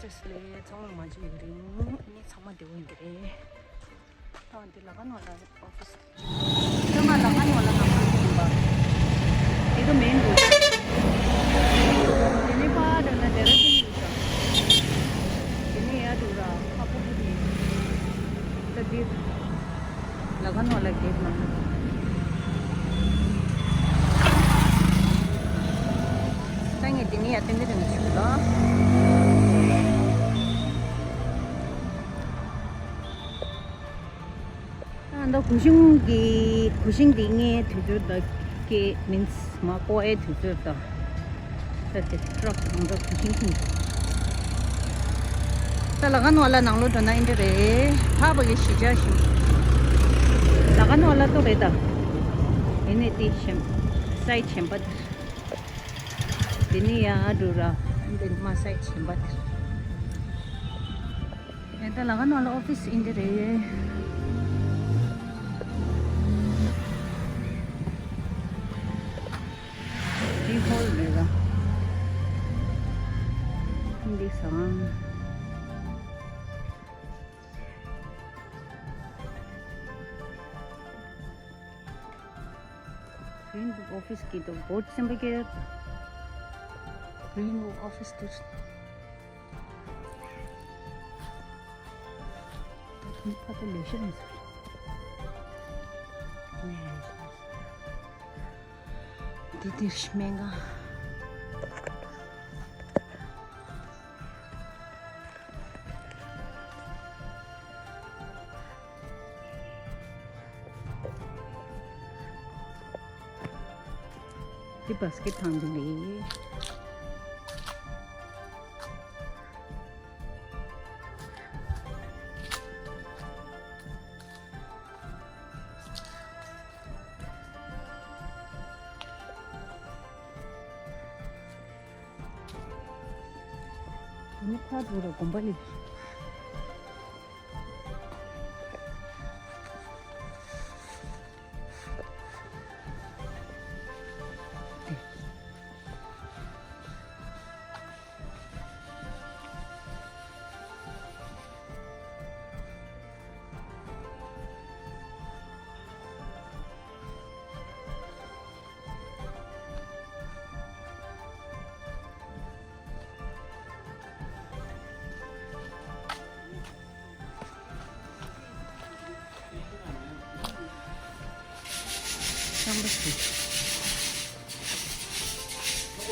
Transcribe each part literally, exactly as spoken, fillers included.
ཨོ་ཕི་སི་ལས་ཚང་མ་མ་བྱེད་ཡོད་རེད། ཨ་ནི་ཚང་མ་བདེ་པོ་ཡིན་གྱི་རེད། ད་འདི་ལ་ཁ་ནང་ལ་ཨོ་ཕི་སི། ད་ང་ལ་ཁ་ནང་ལ་ནང་ཁུལ་ཡིན་པ། འདི་ག་མེན་རོ་ཌི། དེ་ནས་ཕར་འགྲོ་ན་ཌེ་ར་ཌུན་ཡིན་ས། དེ་ནས་ཡར་འགྲོ་ར་ཁ་པོ་ཁུ་ཡིན། ད་འདི། ལ་ཁ་ནང་ལ་གེབ་ནང་། ད་ངས་དེ་ནས་ཡར་ཏན་ཏན་རིང་ཞུ་ལ། ཨ་ད་གུ་ཤིང་གི་གུ་ཤིང་འདི་ངའི་དུས་ཚོད་ད་སྐྱེ་མིན་མ་ཀོ་ཨེ་དུས་ཚོད་ད། ད་དེ་ཊྲག་གང་ད་གུ་ཤིང་ཁྱིམ། ད་ལ་ཁ་ནང་ལ་ནང་ལོགས་འགྲོ་ན་ཨིན་འདྲ་རེད། ཧ་བ་གི་གཞིས་ཆགས་ཤིག་ལ་ཁ་ནང་ལ་ཏོ་རེད་ད། ཨེ་ནས་དེ་ཞེམ་སའི་ཆེན་པ་དེ། དེ་ནས་ཡར་འགྲོ་ར། འདི་མ་སའི་ཆེན་པ་དེ། ཡ་ད་ལ་ཁ་ནང་ལ་ཨོ་ཕི་སི་ཨིན་འདྲ་རེད། འདི་ཧོལ་རེད་ལ། འདི་སང་། Green Book Office གི་དོ་བོད་སེམས་པ་སྐྱེ། Green Book Office དུ། ད་ཐུང་ཕ་ཏོ་ལེ་ཤ་ཡིན་ཟེར། འདི་འདིར་སྨན་ཁང་། འདི་བྷ་སི་ཀེ་ཊི་ཐང་འདི་རེད། དེ་ནི་ཕར་འགྲོ་ར་དགོན་པ་ལས།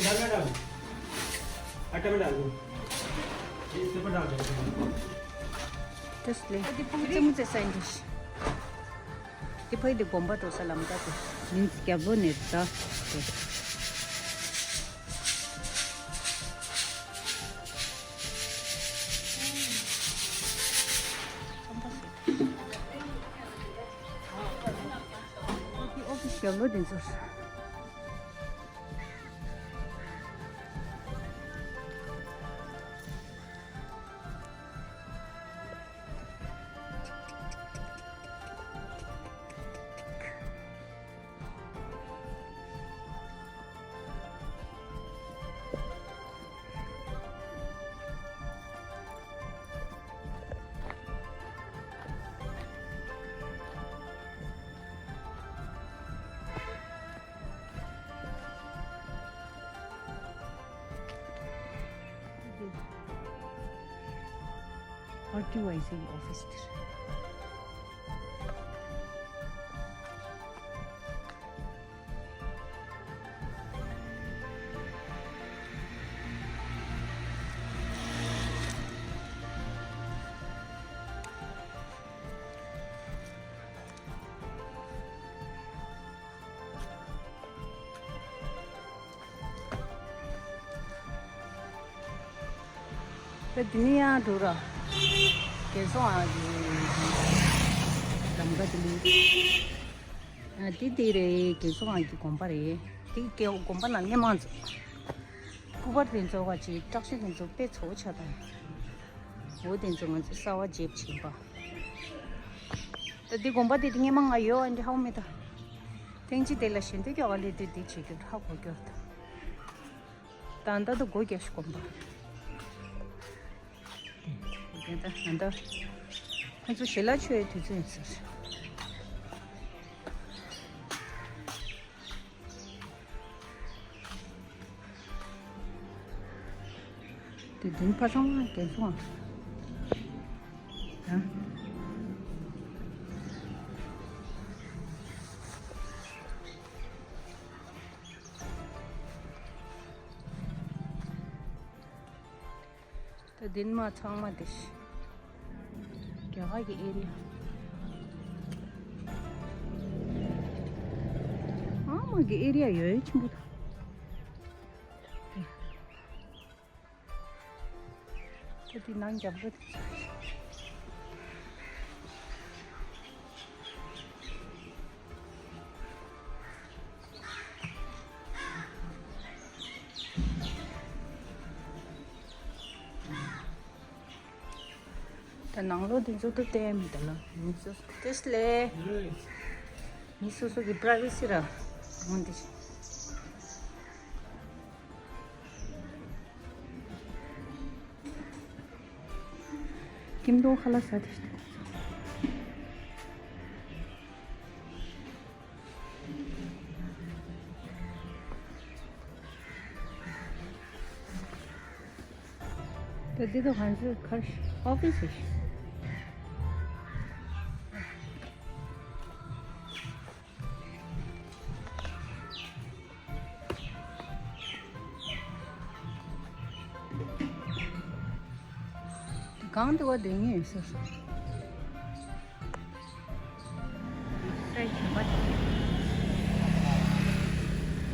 उधर में डालो, आटे में डालो, ये इसके ऊपर डाल दो। Just ले। मुझे, मुझे sandwich। དེ་ཕ་གི་དེ་དགོན་པ་འགྲོ་ས་ལམ་ཀ་དེ། མིན་སྐྱབས་ལོ་ནས་ད་དེ། ཨོ་ཕི་སི་སྐྱབས་ལོ་དེ་ཚོ། ཨར་ཊི་ཝའི་སི་ཨོ་ཕི་སི་དེར། ད་འདི་ནས་ཡར་འགྲོ་ར། རྒན་གསོ་ཨ་གི་ལམ་ཀ་དེ་ནས། ཨ་འདི་དེ་རེད། རྒན་གསོ་ཨ་གི་དགོན་པ་རེད། དེ་གི་དགོན་པ་ནང་སྔས་མ་ཚོ། སྐུ་པར་དེ་ཚོ་བ་ཅིག་བཀྲ་ཤིས་དེ་ཚོ་དཔེ་ཚོ་ཆ་དང་། འོ་དེ་ཚོ་ང་ཚོ་གསར་པ་བརྗེ་བྱིན་པ། ད་འདི་དགོན་པ་དེ་དེ་སྔས་མ་ང་ཡོད་ཨ་འདི་ཧའོ་མེད་ད། ཐེངས་གཅིག་དེ་ལ་ཞེན་དུས་ཀྱང་ཨ་ལེ་དེ་དེ་བྱེད་རྒྱུ་ཧ་གོ་རྒྱུ་རེད་ད། ད་ལྟ་དུ་སྒོ་རྒྱག་ཤོག་དགོན་པ། ད་ད་ད་ཁོང་ཚོ་ཞལ་ལག་མཆོད་ཡའི་དུས་ཚོད་ཡིན་ཟེར། དེ་དེ་ཕ་ཚང་མ་རྒན་སོང་ཨ། ད་དེ་མ་ཚང་མ་དེ་ཤི། རྒྱ་གར་གྱི་ཨེ་རི་ཡ། ཨ་མ་གི་ཨེ་རི་ཡ་ཡོད་ཆེན་པོ་དང་། ད་དེ་ནང་རྒྱབ་ལོགས་དེ། ད་ནང་ལོགས་དེ་ཚོ་ཏུ་བལྟས་མི་འདུག་ལ། མི་ཚོ་ཏེས་ལེ། མི་སོ་སོ་གི་པྲ་ཝེ་སི་ར་འོང་དེ། ཀིམ་དོ་ཁ་ལག་ཟ་དེ། ད་འདི་དུ་ང་ཚོའི་ཁར་ཨོ་ཕི་སི་ཞིག་གང་དུ་བ་དེ་ངས་ཟེར།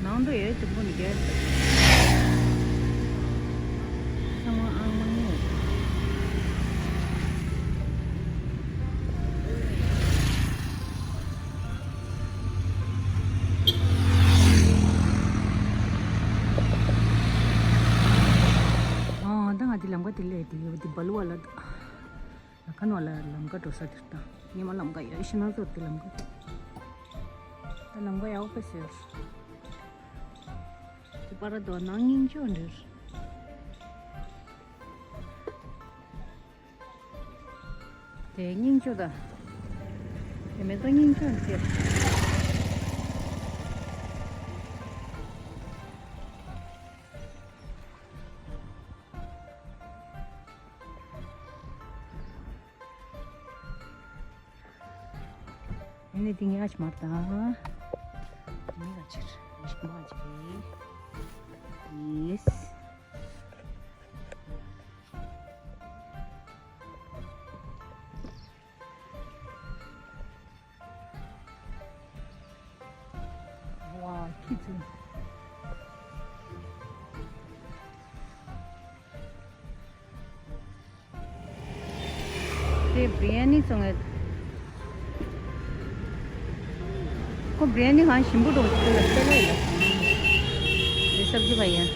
ནང་དུ་ཡོད་དུ་ཀུན་རྒྱལ། ཚང་མ་ཨང་མང་ཡོད། ཨ་ད་ང་དེ་ལམ་ཀ་དེ་ལས་དེ་ཡོད་དེ་སྦལ་བ་ལ། ལ་ཁ་ནོ་ལ་ལམ་ཀ་འགྲོ་ས་དེར་ད། ཉི་མ་ལམ་ཀ་ཡོད་ཤི་ན་ཚོར་དེ་ལམ་ཀ་ད་ལམ་ཀ་ཡག་པོ་ཟེར། དེ་པར་དོ་ནང་སྙིང་ཅོ་འདིར། དེ་སྙིང་ཅོ་ད། དེ་མེ་ཏོག་སྙིང་ཅོ་འདིར། ཡིན་ནི་དེ་ངས་ཨ་ཆི་མར་དང་། དེ་ངས་ཨ་ཆིར་ཡིས་མ་ཆི་རེད། ཡེས། ཝ་ཁྱི་ཚུ། དེ་བི་རི་ཡ་ནི་བཙོང་ངེ། ཁོ་བི་རི་ཡ་ནི་གང་ཞིམ་པོ་འདུག་ཁྱོད་ལ་སྟེར་ལ་ཡིན་ལ། དེ་སབ་ཇི་བ་ཡིན།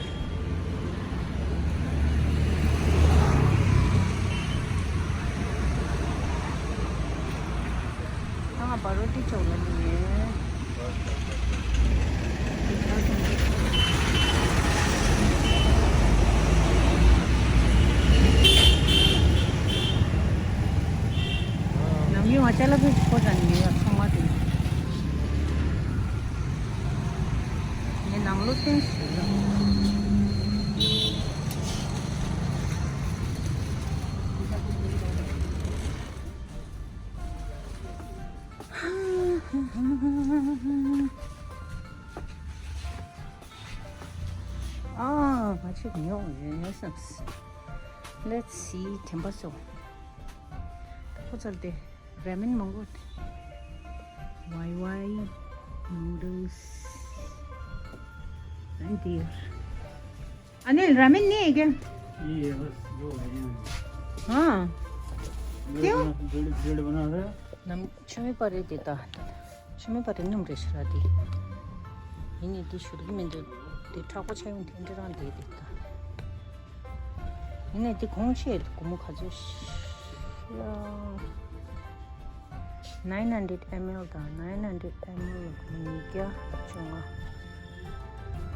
ང་བ་རོ་ཏི་ཅོག་ལ་ནི་ཡིན། ནམ་རྒྱུན་ང་ཅ་ལག་ཕུད་ཁོ་དང་ཉེ་བ་ཚང་མ་དེ། ངས་ནང་ལོགས་བསྟན་ཞུས་ལ། ཨ་ང་ཆེ་ཉོ་ཡོད་ཉོ་སམ། Let's see དྲན་པ་སོ། ཁོ་ཚར་ཏེ་ར་མེན་མང་པོ། ཝའི་ཝའི། Noodles and dear. ཨ་ནེ་ར་མེན་ནི་ཀྱང་། ཡེ་ཡེ་ལས་ཇོ་ཨ་ཡང་། ཨ། ཀྱང་། ཇོ་ལི་ཇོ་ལི་བ་ན་རེ། ནམ་ཆུ་མིག་པ་རེད་དེ་ད། ཆུ་མིག་པ་རེད་སྣུམ་རེད་ཤི་ར་དེ། ཡིན་ནི་དེ་ཞུ་གི་མི་འདུག་དེ་མཁྲེགས་པོ་ཆ་ཡོང་དེ་འདྲ་རང་བསྡད་དེ་ད། ཡིན་ནི་དེ་གོང་ཆེ་སྒོར་མོ་ག་ཚོད་ཤི་ར། nine hundred M L དང་nine hundred M L ཉིས་བརྒྱ་བཅོ་ལྔ།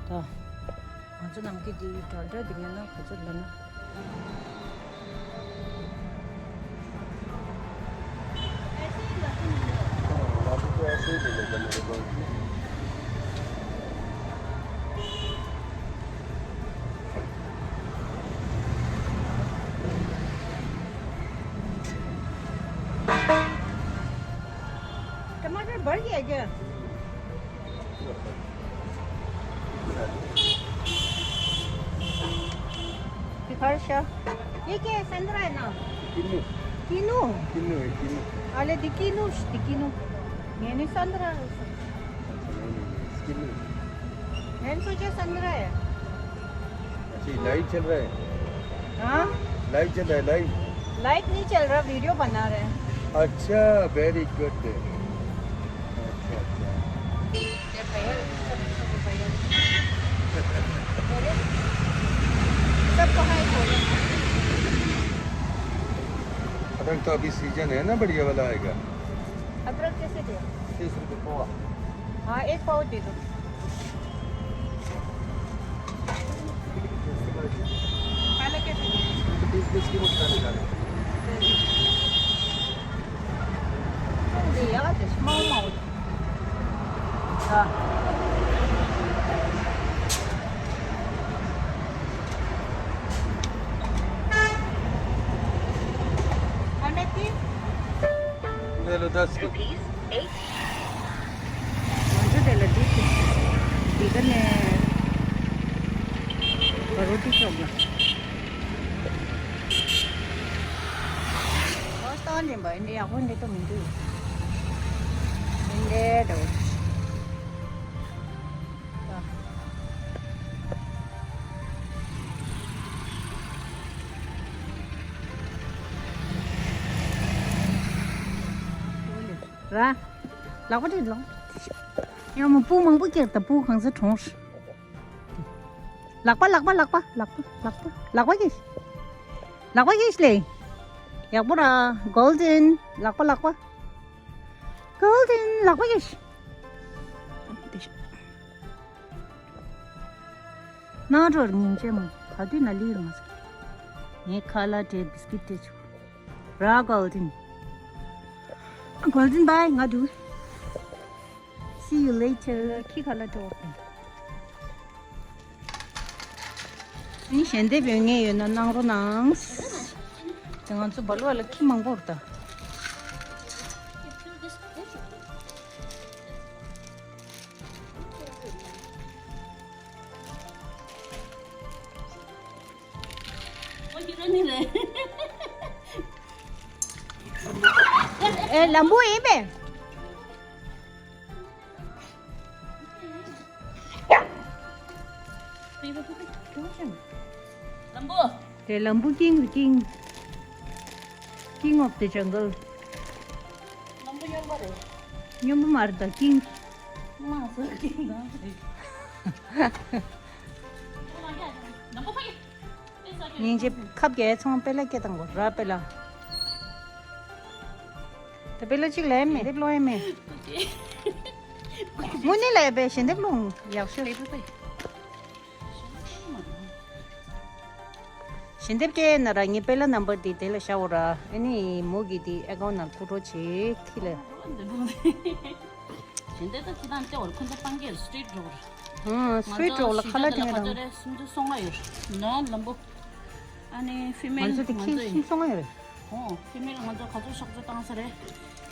ད། ང་ཚོ་ནམ་མཁའི་དེ་དྲ་དྲ་དེ་ཉན་ན་ག་ཚོད་ལབ་ན། बढ़ गया क्या? दिखा शा। ये क्या है? संतरा है ना? किन्नू। किन्नू? किन्नू है, किन्नू। अरे, दिकिन्नू, दिकिन्नू। मैंने संतरा। अच्छा, नहीं, नहीं, नहीं, किन्नू। मैंने सोचा संतरा है। अच्छा, ये लाइव चल रहा है? हाँ? लाइव चल रहा है, लाइव? लाइव नहीं चल रहा, वीडियो बना रहे हैं। अच्छा, वेरी गुड। अच्छा, अच्छा। सबको हाय बोलो। अदरक तो अभी सीजन है ना, बढ़िया वाला आएगा। अदरक कैसे दे? तीस रुपये पौवा। हाँ, एक पाव दे दो। पालक कैसे दे? बीस बीस की मुट्ठी डाले जा रहे हैं। दे यार, small amount। हाँ। ले लो दस। Rupees eight. ང་ཚོ་དེ་ལ་འདི་ཞིག་འདི་ག་ནས་བ་རོ་ཏི་ཤོག་ལ། ཨོ་སྟོན་ལེན་པ་འདི་ཡག་པོ་འདི་ཏོ་མི་འདུག་འདི་འདྲ་འདྲ་བོ། ར། ལག་པ་དེ་ལོང་། ཡང་མོ་སྤུ་མང་པོ་སྐྱེར་ད་སྤུ་གང་ཚེ་གྲོངས། ལག་པ་ལག་པ་ལག་པ་ལག་པ་ལག་པ་ལག་པ་གིས། ལག་པ་གིས་ལེ། ཡག་པོ་ར། Golden། ལག་པ་ལག་པ། Golden། ལག་པ་གིས། ན་འགྲོར་ཉིན་བྱེད་མོ་ག་དུས་ན་ལི་རུང་ཟེར། ངའི་ཁ་ལག་སྤྲད་བི་སི་ཀིཊ་སྤྲད་ཆོག་ར། Golden། Golden bye། ང་འགྲོ། See you later། ཁྱི་ཁ་ལག་སྤྲད་འོག་དང་། ཨ་ནི་ཞལ་འདེབས་ཡོད་མཁན་ཡོད་ན་གནང་རོགས་གནང་། དེ་ང་ཚོ་སྦ་ལུ་བ་ལ་ཁྱི་མང་པོ་རེད་ད། ཨེ། ལམ་བུ་ཡིན་པས། ལམ་བུ། དེ་ལམ་བུ་ཀིང་ཀིང་། King of the jungle། ལམ་བུ་སྨྱོན་པ་རེད། སྨྱོན་པ་མ་རེད་ད། ཀིང་། མ་སོ་ཀིང་དང་རེད། ལམ་བུ་ཕ་གི། སྙིང་རྗེ། ཁབ་རྒྱའི་ཚོང་པེ་ལ་སྐད་བཏང་གོ་ར་པེ་ལ། ད་པེ་ལ་གཅིག་ལས་མེད། དེབ་ལོ་ཡ་མེད། དངོས་གནས་ལས་པའི་ཞལ་འདེབས་ལོང་ཡག་ཤོས། ཞལ་འདེབས་སྤྲད་ན་ར་ངའི་པེ་ལ་ནམ་བར་འདི་དེ་ལ་བཞག་འོ་ར། ཨ་ནི་མོ་གི་འདི་ཨེ་ཀའུན་ནང་བཀུག་རོགས་བྱེད་ཁྱི་ལ། ཞལ་འདེབས་ད་ཁྱི་དང་ལྟེ་བར་ཁོ་ཚོ་སྤང་གི་སི་ཊི་རིཊ་རོ་ར། ཧུམ། སི་ཊི་རིཊ་རོ་ལ་ཁ་ལག་དེ་ང་ཚོ་རེ་སུམ་ཅུ་སོ་ལྔ་ཡོད་ནོ་ལམ་བུ། ཨ་ནི་ཕི་མེལ་ང་ཚོ་དེ་ཁྱི་སུམ་སོ་ལྔ་ཡོད་རེད། ཨོ། ཕི་མེལ་ང་ཚོ་ག་ཚོད་གཤག་བཅོས་བཏང་ས་རེད།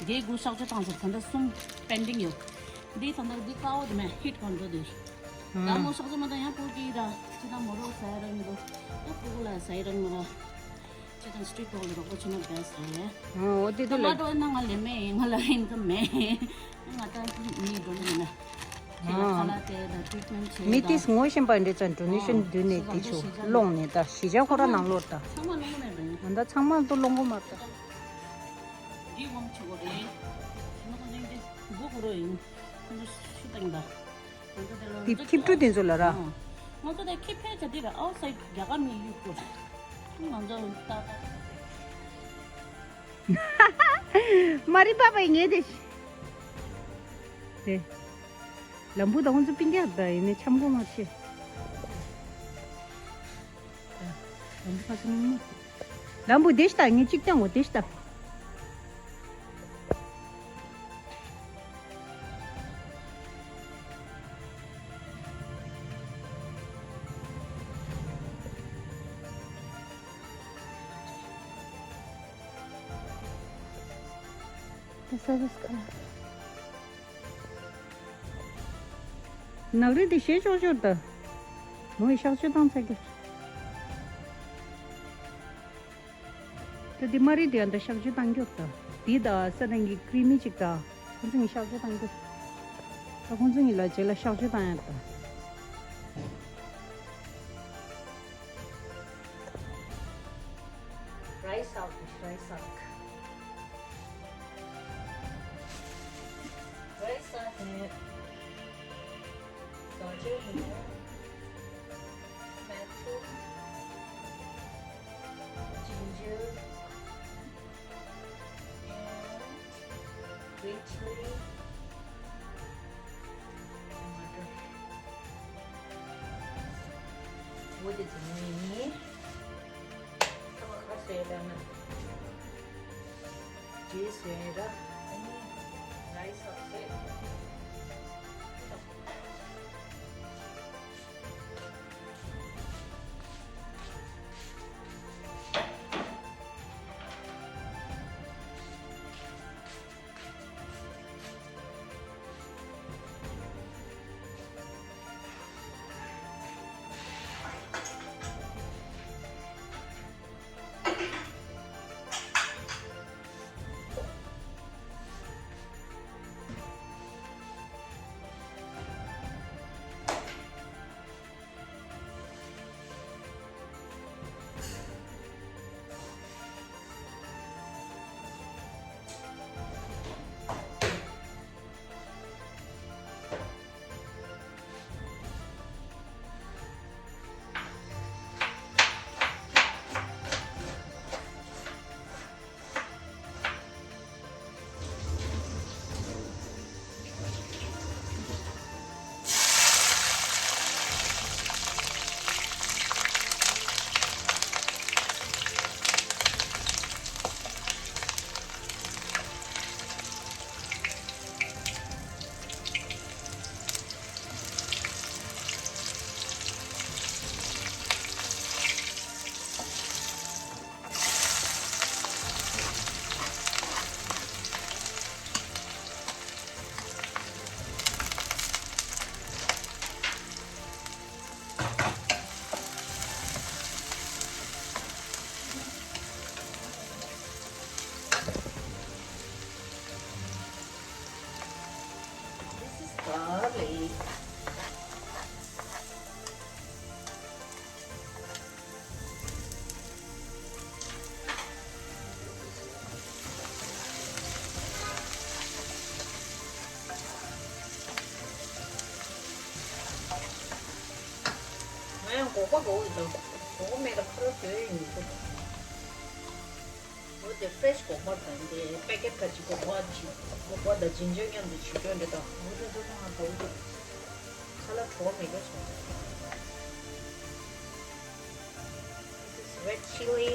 དགེ་དགུ་གཤག་བཅོས་བཏང་ས་རེད། ད་ལྟ་གསུམ་པེན་ཌིང་ཡོད། འདི་ད་ལྟ་འདི་དཀར་པོ་དེ་མེད་ཧིཊ་གང་འགྲོ་དེ་རེད། ད་མོ་གཤག་བཅོས་མ་བཏང་ཡང་སྤུ་གི་ད་ཅི་ད་མོ་རོ་ཟ་ཡ་རང་མི་འདུག་ད་སྤུ་གུ་ལ་ཟ་ཡ་རང་མི་འདུག་ཅི་ད་སི་ཊི་རིཊ་ལོག་ལ་རོགས་པ་བྱས་ན་བེ་སི་ཊི་རེད། ཨོ་དེ་ད་དུ་མ་ལ་འགྲོ་ན་ང་ལས་མེད། ང་ལ་ཨིན་ཀམ་མེད། ང་ད་མི་འགྲོ་ནི་མིན་ན། ཁྱེད་ལ་ཁ་ལག་སྟེར་དང་ཊི་རིཊ་མེན་ཊི་བྱེད་མི་དེ་དང་ངོ་ཤེས་པ་འདྲ་ཙང་ཌོ་ནེ་ཤན་བསྡུས་ནས་དེ་ཆུ་སློང་ནས་ད་གཞིས་ཆགས་ཁོ་ར་ནང་ལོགས་ད། ཚང་མ་སློང་གི་མེད་པ་ཡིན། ང་ད་ཚང་མ་དུ་སློང་གི་མ་ད། འདི་དབང་ཆེ་བོ་རེད། ང་ཁོ་ཚོ་འདི་སྒུག་རོགས་ཡིན། ཁོ་ཚོ་ཤུ་བཏང་ད། ང་ཚོ་དེ་ལ་དེ་ཁྱི་ཕྲུག་དེ་ཚོ་ལ་ར། ང་ཚོ་དེ་ཁྱི་ཕལ་ཆེར་འདི་ར་ཨའུ་སའིཌ་རྒྱ་གར་མི་གཡུག་གོ། ང་ཚོ་ད་ད། མ་རི་པ་པའི་ངེས་དེ། དེ། ལམ་བུ་དང་ཁོང་ཚོ་པིན་རྒྱག་ད་ཡིན་ནས་འཆམ་གོ་མ་ཆེ། ལམ་བུ་ཁ་སང་མ། ལམ་བུ་དེ་ཤ་ད་ངས་གཅིག་བཏང་གོ་དེ་ཤ་ད། This is color. ནག་རིལ་དེ་ཞེ་ཅོག་ཅོག་ད། མོ་ཡི་གཤག་བཅོས་བཏང་ཚར་གྱུར། ད་འདི་དམར་རིལ་དེ་ཡང་ད་གཤག་བཅོས་བཏང་གྱུར་ད། འདི་ད་ས་དང་གི་ཀྲི་མི་ཅིག་ད། ཁོང་ཚོ་གི་གཤག་བཅོས་བཏང་གྱུར། ད་ཁོང་ཚོ་གི་ལ་རྗེས་ལ་གཤག་བཅོས་བཏང་ཡག་ད། Rice out, rice out. Rice out. Tomato, ginger, and green chili, tomato. འོ་དེ་ཚོ་ནི། ཁ་བ་ཁ་སོས་ལ་ན། རྗེས་སོས་ར། ཨ་ནི། རའི་སོག་སོས། This is garlic. ང་ཡང་སྒོག་པ་འགྲོ་གི་འདུག་སྒོག་པ་མེད་ལ་ཁ་ལག་དོན་ཡོང་གི་འདུག་འོ་དེ་ཕྲེ་ཤི་སྒོག་པ་དང་དེ་པེ་ཀེ་ཊི་ཁ་ཅིག་སྒོག་པ་ཅིག་སྒོག་པ་དང་ཇིན་ཇར་མཉམ་དུ་བྱེད་འདོད་འདྲ་དང་འོ་དེ་ཚོ་ང་འགྲོ་གི་འདུག་ཁ་ལག་བྲོ་བ་མེད་པ་བྱུང་། This is red chili.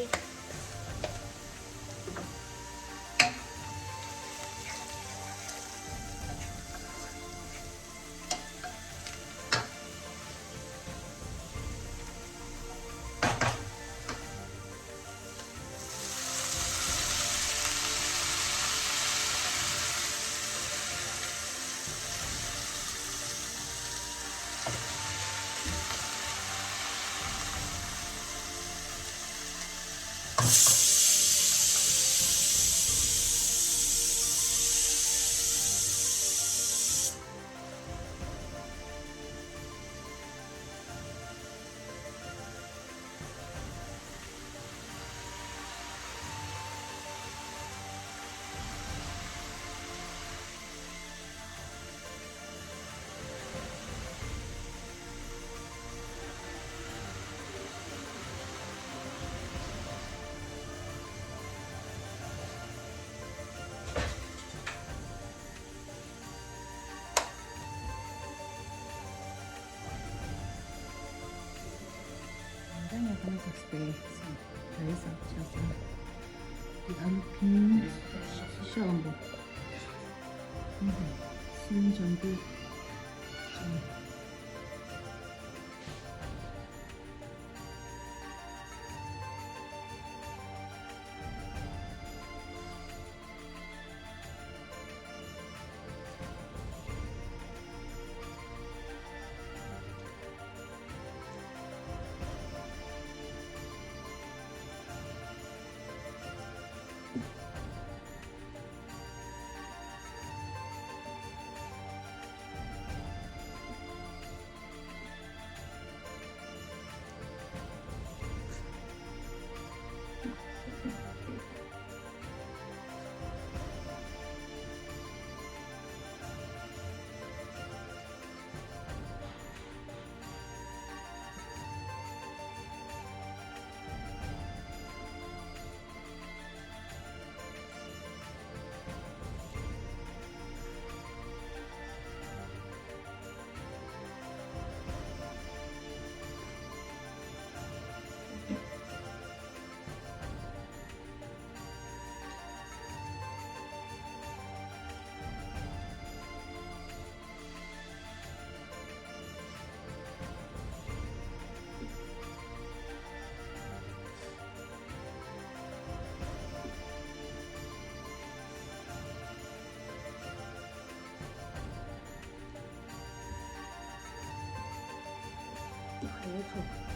ཡོད་ཚུལ།